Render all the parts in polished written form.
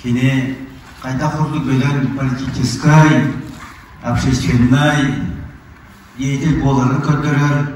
Кини хайдах курдук бөдөҥ политическай, общественнай деятель буоларын көрдөрөр.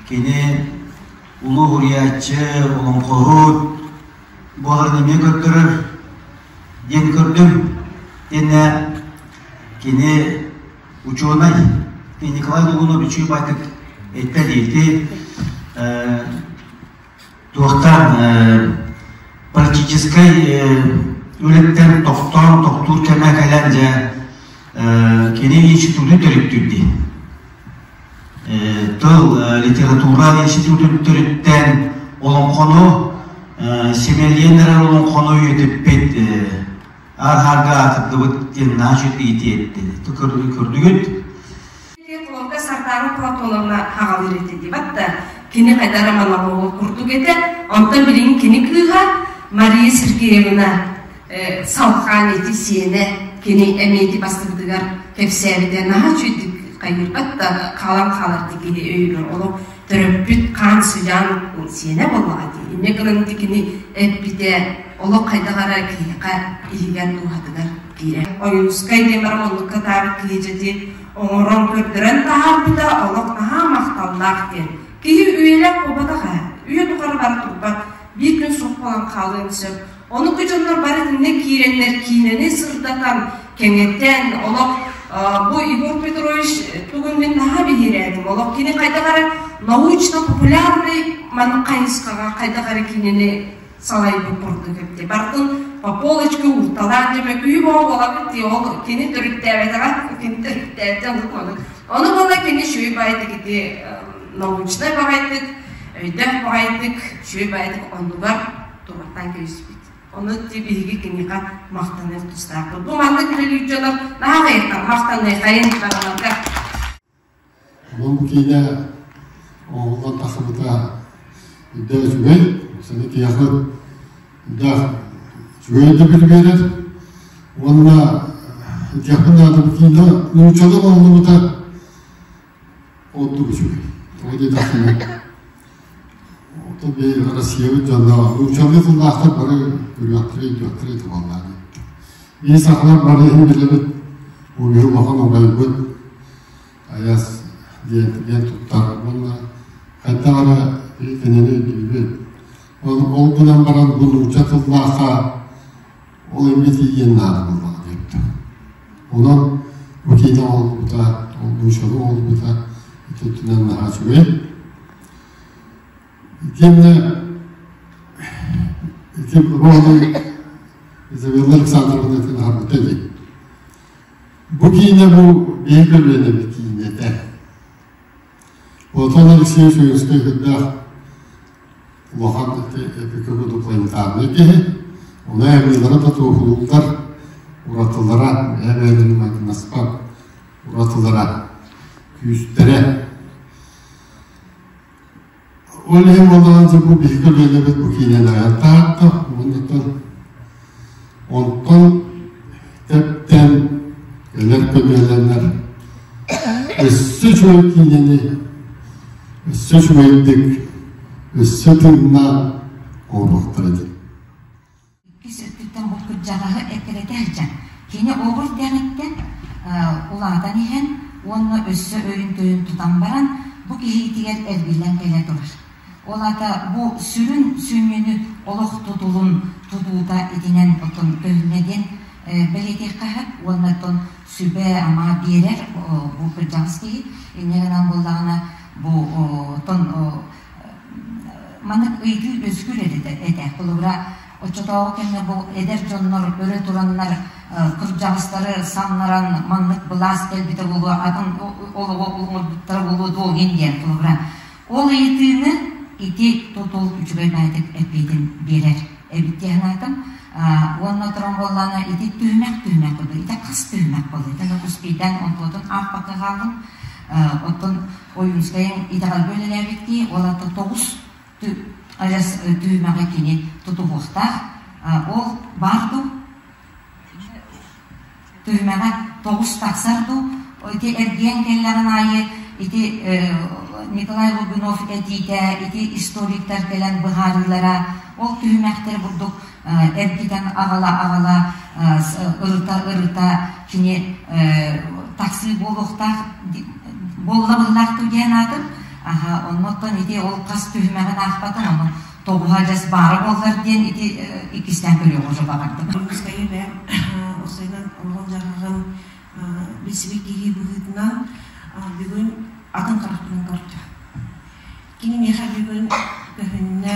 Кини улуу уһуйааччы, олоҥхоһут буоларын эмиэ көрдөрөр диэн көрдүм. Итиэннэ кини учуонай Николай Лугунов үчүгэй байтык эттэ диэти туохтан политическай үлэттэн тохтоон тохтуур кэмэ кэлэн дьэ кини институтун төрүттүүр дии. Тыл литература институтун төрүттээн олоҥхону симэлийэн эрэр олоҥхону үйэтиппит аар-хаарга аатырдыбыт диэн наһаа үчүгэй иитиэтти. Көрдүгүт? Куланка Сардаана Платоновна хаҕалыыр этэ дибат да кини хайда романовоҕу курдук этэ. Онтон билигин кини кыыһа Мария Сергеевна салхаан ити сиэнэ кини эмиэ ити бастыбытыгар кэпсээбитэ наһаа үчүгүйдүк хайгырбат да хаалан хаалар ди кини өйүгэр олох төрөппүт хаан сыдьаан сиэнэ буоллаҕа дии. Инньэ гынан ити кини эппитэ олох хайдах эрэ киһиэхэ иһигэр дууһатыгар киирэр. Ойуунускай диэн баран оннукка таабыт киһи дьэти оҥорон көрдөрөн таһаарбыта олох наһаа махталлаах диэн. Киһи үйэлээх буолбатах ээ. Үйэ тухары бара турбат. Биир күн суох буолан хаалыан сөп. Ону бу дьоннор бары итиннэ киирэннэр киинэни сырдатан, кэҥэтэн, олох бу Егор Петрович тугун мин наһаа биһирээтим. Олох кини хайдах эрэ научно-популярный маннык хайысхаҕа хайдах эрэ кинини салайбыт курдук эбит. Барытын по полочке уурталаан дьэ мөкүйү боо буолабыт дии ол кини төрүттээбэтэҕэ кини төрүттээбитэ оннук оннук. Ону буола кини үчүгэй баайдык ити научнай баҕайытык, өйдөөх баҕайытык, үчүгэй баҕайытык оннугар туруортаан кэбиспит. Ону биһиги киниэхэ махтаныах тустаахпыт. Бу маннык үлэлиир дьонор наһаа аҕыйахтар махтаныахайын барыларга. Онон бу киинэ оҥоһуллан тахсыбыта үрдэ үчүгэй, саны киһиэхэ үрдээх үчүгэй өйдөбүлү биэрэр. Уонна этиэхпин наада бу киинэ нууччалыы оҥоһуллубута ордук үчүгэй. Тоҕо диэтэххинэ, оттон биһиги Россиябыт дьоно нууччалыы тыллаахтар бары көрүөхтэрэ, өйдүөхтэрэ этэ буоллаҕа. Биһи сахалар бары иһин билэбит, бу биһи улахан убайбыт айас диэн диэн туттар уонна хайдах эрэ кинини өйдүүбүт. Ол, ол гынан баран бу нуучча тыллаахха ол эмиэ тиийиэн наада буоллаҕа диэбитэ. Онон бу киинэ оҥоһуллубута, ол нууччалыы оҥоһуллубута ити өттүнэн наһаа үчүгэй. Итиэннэ ити оруолу Изабелла Александровна этин аһарбыта дии. Бу киинэ бу биһиги көлүөнэбит киинэтэ. Платон Алексеевич Ойуунскай кырдаах улахан эпикокодопланетарнай киһи. Ону айымньылара да туоһулууллар, уратылара, бэйэ-бэйэлэрин майгыннаспат уратылара, күүстэрэ. Ол иһин буоллаҕына дьэ бу биһиги көлүөнэбит бу киинэни айан таһаарда уонна онтон тэптэн кэлэр көлүөнэлэр өссө үчүгэй киинэни өссө үчүгэйдик өссө тыыннаах оҥоруохтара диэн. Иккис өттүттэн бу кырдьаҕаһы эккирэтэ сылдьан, кини оҕо эрдэҕиттэн улаатан иһэн уонна өссө өйүн-төйүн тутан баран, бу киһитигэр эргиллэн кэлэ турар. Ол аата бу сүрүн сүнньүнү олох тутулун тутуута итинэн оттон көһүннэ диэн бэлиэтиэххэ сөп уонна оттон сүбэ-ама биэрэр бу кырдьаҕас киһи. Инньэ гынан буоллаҕына бу оттон маннык ыйытыы үөскүүр этэ. Холобура, оччотооҕу кэмҥэ бу эдэр дьоннор өрө тураннар кырдьаҕастары самнаран маннык былаас кэлбитэ буолуо, атын олоҕу оҥорбуттара буолуо дуо диэн холобура. Ол ыйытыыны ити тутул үчүгэй баайдык эппиэтин биэрэр эбит дии санаатым. Уонна туран буоллаҕына ити түһүмэх-түһүмэх курдук, ити хас түһүмэх буолла? Ити успейдаан онтуотун аахпакка хааллым. Оттон Ойуунскайын итэҕэлгэ үлэлээбит киһи, ол аата тоҕус адьас түһүмэҕи кини тутуһуохтаах. Ол баар дуу? Түһүмэҕэ тоҕус тахсар дуу? Ити эргийэн кэллэҕин аайы ити Николай Лугинов этиитэ, ити историктар кэлэн быһаарыылара, ол түһүмэхтэр бурдук эргитэн аҕала-аҕала ырыта-ырыта кини тахсыы буолуохтаах буолла быһыылаах дуу диэн аатым. Аха, оннуттан ити ол хас түһүмэҕин аахпатым, ону тоҕуһа дьас баара буоллар диэн ити иккистээн көрүөҕү уже баҕардым. Ойуунскайы бэйэм уопсайынан олоҕун-дьаһаҕын билсибит киһи быһыытынан бүгүн атын харахпынан көрдө. Кини миэхэ бүгүн көһүннэ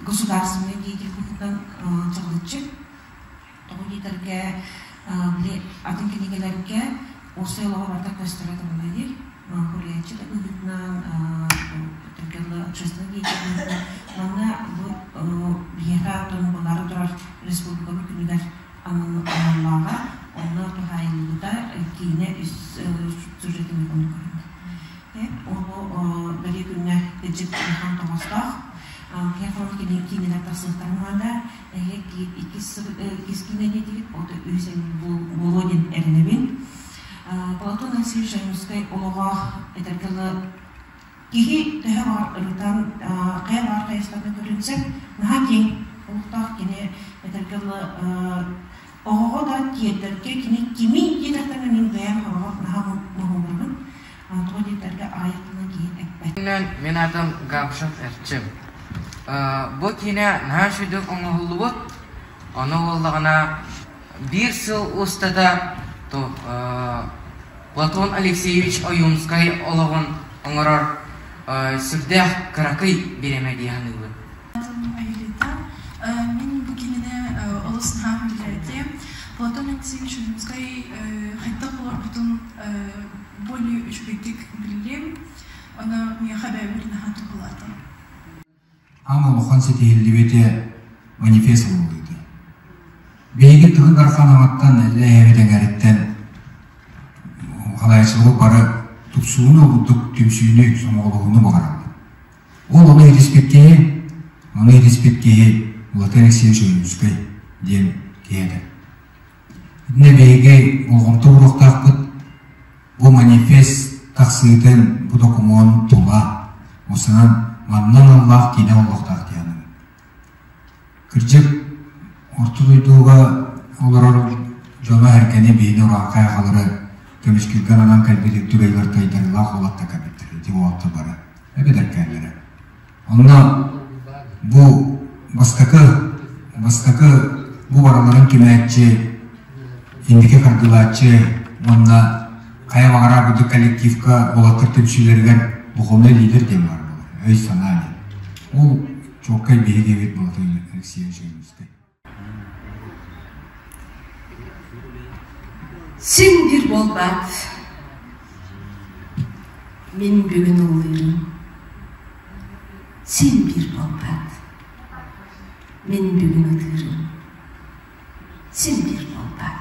государственный деятель быһыытынан чаҕылыччы. Тоҕо диэтэргэ били атын кинигэлэргэ уопсай олоҕо барыта көстөрө табыллар Суруйааччы да быһыытынан түргэн общественный деятель быһыытынан манна бу биһиэхэ оттон буолаары турар республикабыт күнүгэр аналлааҕа онно туһаайыллыбыта киинэ үс сюжетын оннук көрүҥ. Ол бэлиэ күҥҥэ кырдьык улахан тоҕоостоох. Биһиэхэ кини киинэлэр тахсыахтарын наада. Эһиги иккис киинэ диэтигит, ол үһүс буолуо диэн эрэнэбин. Платон Алексеевич Ойуунускай олоҕо этэргэ дылы киһи төһө баҕар ырытан, хайа баҕар хайысханы көрүнсэ, наһаа киэҥ олохтоох кини этэргэ дылы оҕоҕо да тиэрдэргэ кини кимий диэтэхтэринэ мин бэйэм хороҕор наһаа моһуогурабын. Тоҕо диэтэргэ аҕыйах тылынан киһи эппэт. Мин аатым Габышев Эрчим. Бу киинэ наһаа үчүгүйдүк оҥоһуллубут. Ону буоллаҕына биир сыл устата Платон Алексеевич Ойуунскай олоҕун оҥорор сүрдээх кыракый бириэмэ дии саныыбын. Аэлита, мин бу кинини олус наһаа сөбүлээтим. Платон Алексеевич Ойуунскай хайдах олорбутун более үчүгэйдик биллим. Ону миэхэ бэйэбэр наһаа туһалаата. Аан улахан ситиһиллибитэ манифест ылыллыыта. Биһиги Тыгын Дархан аҥаттан Эллэй эҥэриттэн халайааччылары бары тупсууну, курдук түмсүүнү, сомоҕолоһууну баҕарабыт. Ол ону иһитиспит киһи, ону иһитиспит киһи Владимир Алексеевич Ойуунускай диэн киһи этэ. Итиннэ биһиги болҕомто ууруохтаахпыт Бу манифест тахсыытын бу докумуон тула осынан манна аналлаах киинэ буолуохтаах диэн Кырдьык, орто дойдуга олорор дьоно эргэни биһини урааҥхай аҕалары көмүскүүргэ ананан кэлбит үрдүк өйгөр тайдарыылаах уолаттар кэлбиттэр ити уолаттар бары эбэтэр Онно бу бастакы бастакы бу барыларын түмээччи, инники хардыылааччы уонна хайа баҕарар курдук коллективка уолаттар түмсүүлэригэр духовнай лидер диэн баар буолар, өй-санаа диэн. Ол чуолкай биһиги эбит Болотой Алексеевич Ойуунускай. Син бир буолбат. Мин бүгүн ыллыырым. Син бир буолбат. Мин бүгүн ытыырым. Син бир буолбат.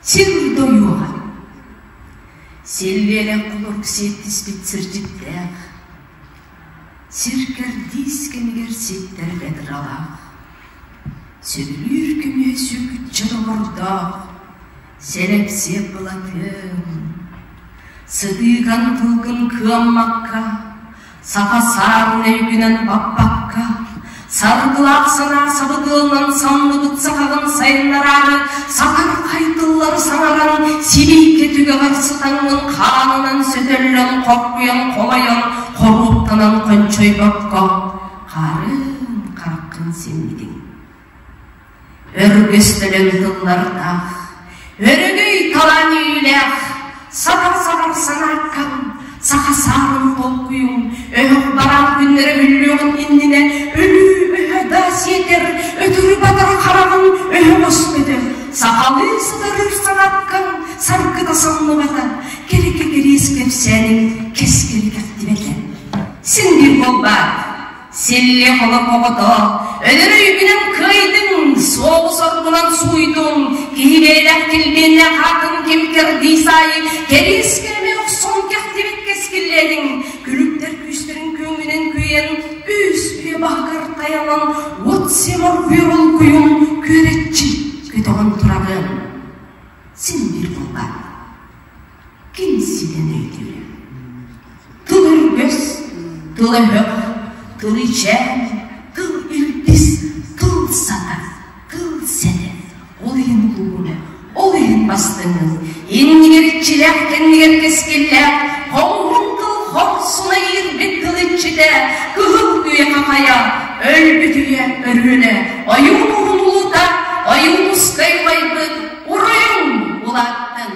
Сир дойуоҕа. Силлиэлэх кулурук сиэттиспит сирдьиттээх. Сир кэрдиис кэмигэр ситтэрбэт ыралаах, Сөбүлүүр көмүһэ сүөкүччэ доҕордоох, Сэлэпсиэп былатыам, Сытыыкан тылгын кыаммакка, Саха саарын өйгүнэн баппакка, Саргылаах санаа сабыдыалынан самныбыт сахаҕын сайыннараары сатархай тыллары саҥаран, сибииккэ түгэҕэр сытаҥҥын хаанынан сөтөллөн, хоргуйан, хомойон, хоруоптанан хончойбокко, харын хараххын симмитиҥ. Өргөстөлөн тыллардаах, өрөгөй талаан үүүлээх, сатар-сатар санааккан, саха саарын толкуйуҥ, өһөх бараан күннэрэ үллүөҕүн иннинэ өлүү өһө да сиэтэр, өтөрү-батары хараҕын өһө өспөтө, сахалыы сытарыр санааккан саргыта самныбата, кэрикэ кэриэс кэпсээниҥ кэскили кэхтибэтэ. Син биир буолбаат, Силлиэ холоп оҕото, өлөр өйгүнэн кыайдыҥ, суоҕу соргунан сууйдуҥ, киһи бэйэлээх килбиэннээх аатын ким кэрдиис аайы кэриэс кэрэмэ охсон кэхтибит кэскиллэниҥ, күлүктэр күүстэрин күөҥҥүнэн күөйэн, үс үйэ баһыгар тайанан, уот сиэмэр бүөр олгуйун күөрэччи көтөҕөн турарын син биир булбат. Ким ситэн өйдүүрэ? Тыл өһөх, тыл ичээн, тыл илбис, тыл сата, тыл сэтэ. Ол иһин улууна, ол иһин бастыҥын, иннигэр иччилээх, кэннигэр кэскиллээх, хоҥнун тыл хорсуна иирбит тыл иччитэ, кыһыл үйэ хахайа, өлбүт үйэ өрүөлэ, ойуун уһун улуута, ойуунускай убайбыт, уруйуҥ улааттын!